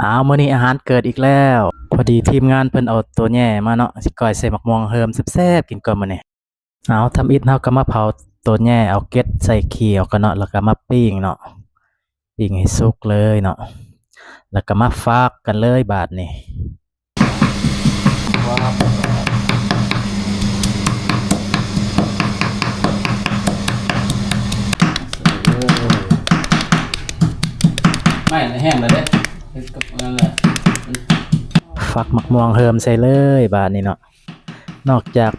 ອ້າວ ມື້ນີ້ອາຫານເກີດອີກແລ້ວ. ພໍດີທີມງານເພິ່ນເອົາໂຕແຍ່ມາເນາະ, ຊິກ້ອຍໃສ່ໝາກມ່ວງເຮີມແຊບໆ ກິນກ່ອນມື້ນີ້. ເອົາ ທຳອິດເຮົາກໍມາເຜົາໂຕແຍ່ ເອົາເກັດໃສ່ຂີ້ອອກກ່ອນເນາະ, ແລ້ວກໍມາປີ້ງເນາະ, ປີ້ງໃຫ້ສຸກເລີຍເນາະ, ແລ້ວກໍມາຟັກກັນເລີຍບາດນີ້. ໄມ້ແຫ້ງແລ້ວເດ້ ເຮັດກັບນັ້ນແຫຼະ. ຟັກໝາກມ່ວງເຮີມໃສ່ເລີຍບາດນີ້ເນາະ. ນອກຈາກ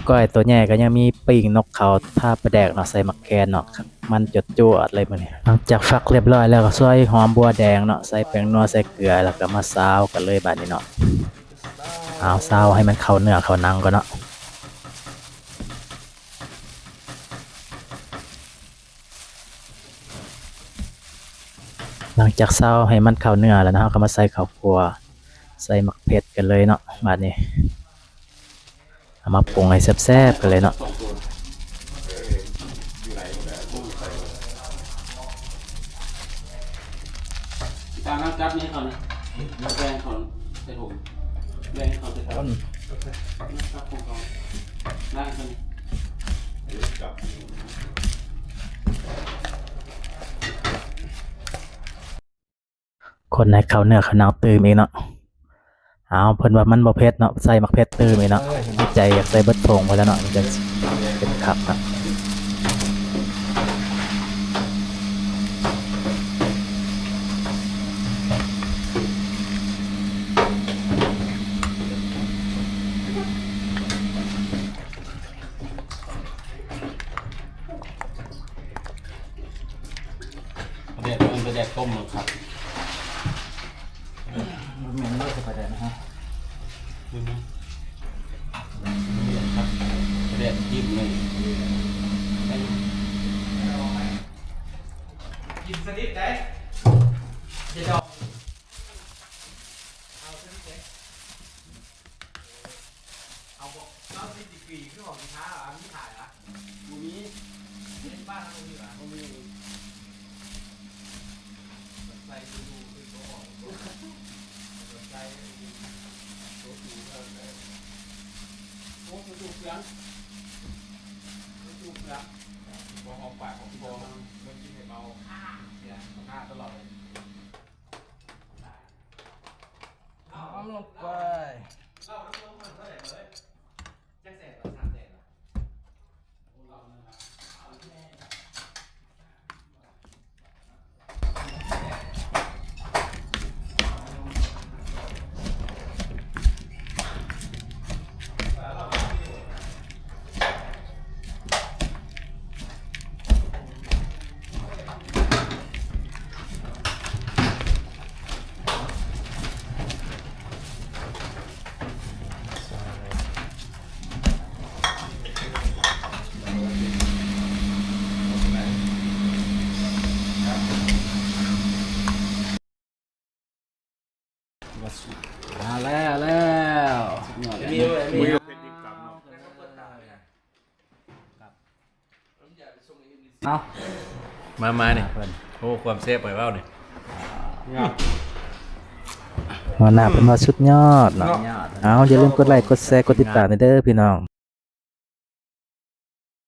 ກ້ອຍໂຕແຍ່ ກໍຍັງມີປີ້ງນົກເຂົາທາປາແດກເນາະ, ໃສ່ໝາກແຄນເນາະ, ມັນຈວດໆເລີຍມື້ນີ້. ຫຼັງຈາກຟັກລຽບຮ້ອຍແລ້ວ ກໍຊອຍຫອມບົວແດງເນາະ, ໃສ່ແປ້ງນົວ ໃສ່ເກືອ ແລ້ວກໍມາຊາວກັນເລີຍບາດນີ້ເນາະ. ເອົາ ຊາວໃຫ້ມັນເຂົ້າເນື້ອເຂົ້າໜັງກ່ອນເນາະ. ຫຼັງຈາກຊາວໃຫ້ມັນເຂົ້າເນື້ອແລ້ວເນາະ, ເຮົາກໍມາໃສ່ເຂົ້າຂົ້ວ ໃສ່ໝາກເຜັດກັນເລີຍເນາະ. ບາດນີ້ເອົາມາປຸງໃຫ້ແຊບໆກັນເລີຍເນາະ. ຕາມນ້ຳຈັບນີ້ເຂົານະ ແບ່ງເຂົາໃສ່ຖົງ ແບ່ງເຂົາໃສ່ຖົງ ນ້ຳຈັບຂອງເຂົາ ລ້າງເຂົານີ້. ຄົນໃຫ້ເຂົ້າເນື້ອເຂົ້າໜັງຕື່ມອີກເນາະ. ເອົາ ເພິ່ນວ່າມັນບໍ່ເຜັດເນາະ, ໃສ່ໝາກເຜັດຕື່ມອີກເນາະ. ໃຈຢາກໃສ່ເບິດຖົງພຸ້ນແຫຼະເນາະ, ມັນຈັ່ງເປັນຄັກເນາະ. ປາແດກ ມັນປາແດກຕົ້ມເນາະຄັບ. ບໍ່ແມ່ນເດີ ປາແດກນະຮະ ເຫັນໄໝ? ປາແດກຈິ້ມເລີຍ ກິນສະນິດໄດ໋ ຢ່າດອງ ເອົາສະນິດເດ້. ເອົາບໍ່ ເກົ້າສິບດີກຣີ ຄືຂອງທີ່ທ້າ ອັນນີ້ຂາຍລະ? ບໍ່ມີ ໃນບ້ານເຮົາບໍ່ມີລະ? ບໍ່ມີ. ໃສ່ດູໆ ຄືບໍ່ອອກ ໃສ່ໂຕຕູເດີ ໂອ້ ໂຕຕູເຄື່ອງ ໂຕຕູເຄື່ອງ ບໍ່ຫອມປາກຫອມຄໍ ມັນກິນໃຫ້ເມົາ ເສຍໜ້າຕະຫຼອດເລີຍ. ຫອມລົງໄປ ມາແລ້ວ ແລ້ວ ສຸດຍອດເລີຍ. ເອົາ ມາໆ ນີ້ ເພິ່ນ ໂອ້ ຄວາມແຊບ ໃຜເວົ້ານີ້ ຫົວໜ້າເພິ່ນວ່າສຸດຍອດເນາະ. ເອົາ ຢ່າລືມກົດໄລ້ ກົດແຊ ກົດຕິດຕາມເດີພີ່ນ້ອງ.